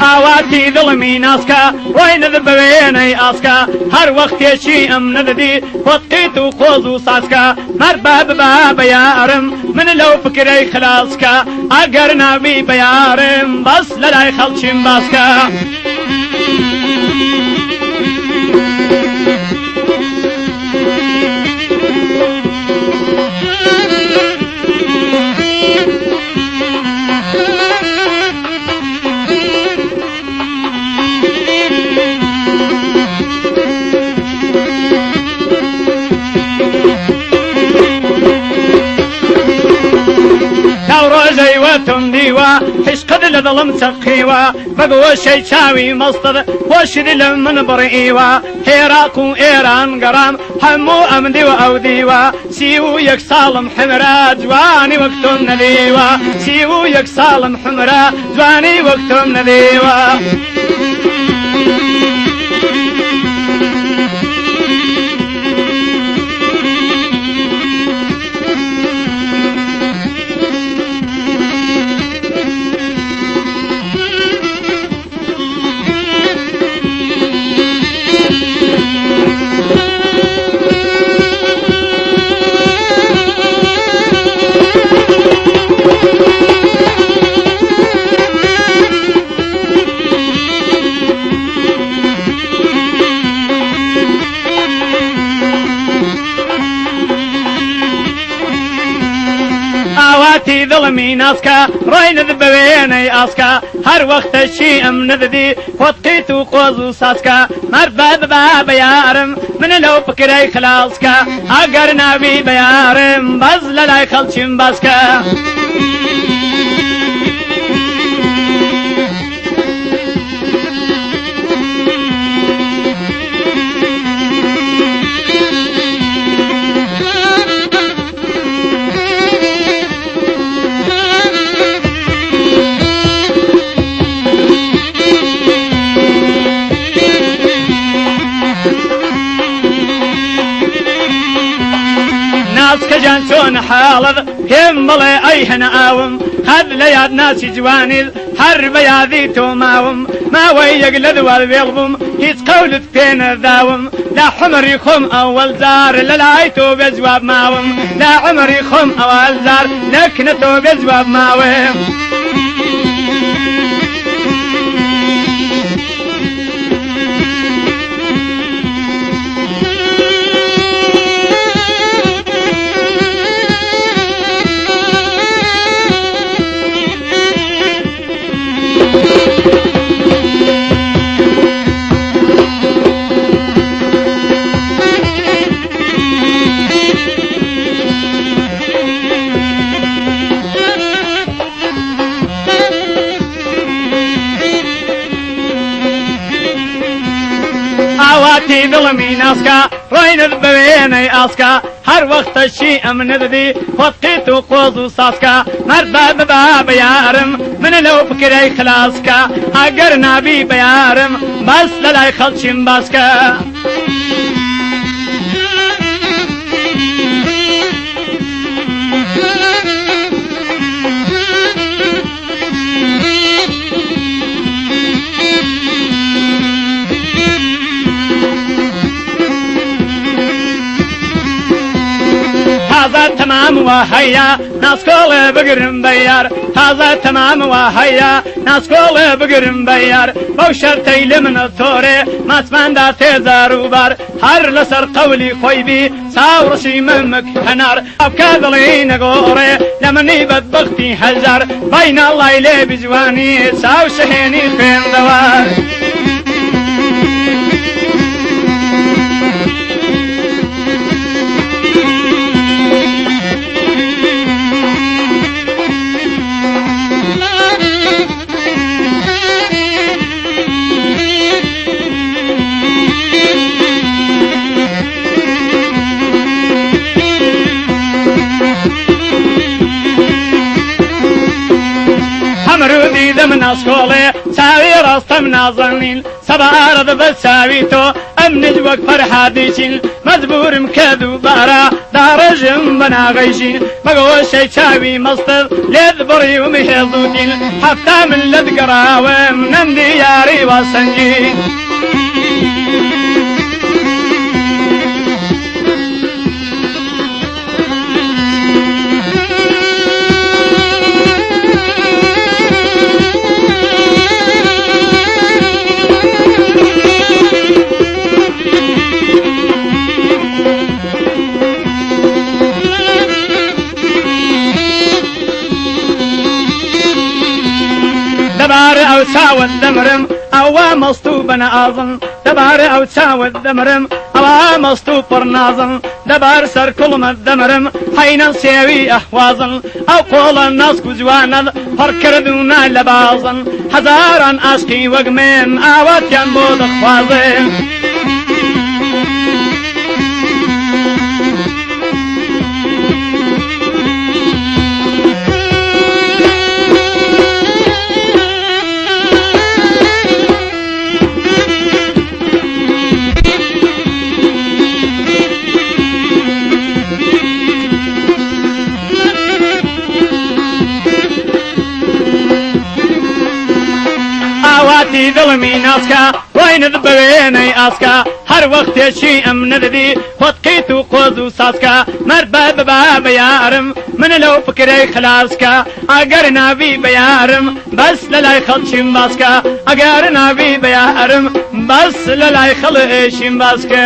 ئاواتی دڵمی ناسکە ڕۆی نەد بەوێنەی ئاسکە هەر وەختێکی ئەم نەدەدی خۆت قیت و قۆز و ساسکە مەرد بە ببا بە یارم من لەو فکرەی خلاسکە ئەگەر ناوی بە یارم بەس لەلای خەڵکیم باسکە. ڕۆژەی وەتم دیوە حیشقت لە دڵم چەقیوە بە گۆشەی چاوی مەستت خۆشت لە من بڕیوە عێراق و ئێران گەڕام هەموو ئەم دیوە ئەو دیوە 31 ساڵم حمرا جوانی وەک تۆم نەدیوە 31 ساڵم حمرا جوانی وەک تۆم نەدیوە. ئاواتی دڵمی ناسکە ڕۆینت بەوێنەی ئاسکە هەر وەختەشی ئەم نەدەدی خۆت قیت و قۆز و ساسکە مەرد بە ببا بە یارم من لەو فکرەی خلاسکە ئەگەر ناوی بە یارم بەس لەلای خەڵکیم باسکە. ناسکە جان چۆن حاڵت پێم بڵێ ئەی هەنە ئاوم قەت لە یاد ناچی جوانیت هەر بە یادی تۆ ماوم ماوەی یەک لە دوار وێڵ بووم هیچ قەولت پێ نەداوم لە عومری خۆم ئەوەل جار لە لای تۆ بێ جواب ماوم لە عومری خۆم ئەوەل جار لەکنە تۆ بێ جواب ماوم. ئاواتی دڵمی ناسکە ڕۆینت بەوێنەی ئاسکە هەر وەختەشی ئەم نەدەدی خۆت قیت و قۆز و ساسکە مەرد بە ببا بە یارم من لەو فکرەی خلاسکە ئەگەر نابی بە یارم بەس لەلای خەڵکیم باسکە. تازە تەمام وە هەیە ناسکۆڵێ بگرم بە یار تازە تەمام وە هەیە ناسکۆڵێ بگرم بە یار بەو شەرتەی لە منە تۆرێ ماچماندا تێزار و بار هەر لەسەر قەولی خۆی بی چاوڕشی مەمک هەنار ئەبکە دڵی نەگۆڕێ لە منی بەدبەختی هەژار بەینەڵای لێ بجوانی چاو شەهێنی خوێندەوار. هەمرو دیدەم ناسکۆڵێ چاوی ڕاستەم نازەنین سەبارەت بە چاوی تۆ ئەمنیش وەک فەرهادی چین مەجبوورم کە دووبارە داڕێژم بە ناغەیژین بە گۆشەی چاوی مەستت لێت بڕیوم هێز و تین حەفتا من لەت گەڕاوم نەمدی یاری وا سەنگین. دەبارە ئەو چاوت دەمرم ئەوە مەست و بەنازم دەبارە ئەو چاوت دەمرم ئەوە مەست و پڕنازم دەبار سەر کوڵمت دەمرم حەینە سێوی ئەحوازم ئەو قۆڵە ناسک و جوانت پڕ کردوونە لە بازن هەزاران ئاشقی وەک من ئاواتیان بۆ دەخوازن. ئاواتی دڵمی ناسکە ڕۆینت بەوێنەی ئاسکە هەر وەختێکی ئەم نەدەدی خۆت قیت و قۆز و ساسکە مەرد بە ببا بە یارم من لەو فکرەی خلاسکە ئەگەر ناوی بە یارم بەس لە لای خەڵکیم باسکە ئەگەر ناوی بە یارم بەس لە لای خەڵکیم باسکە.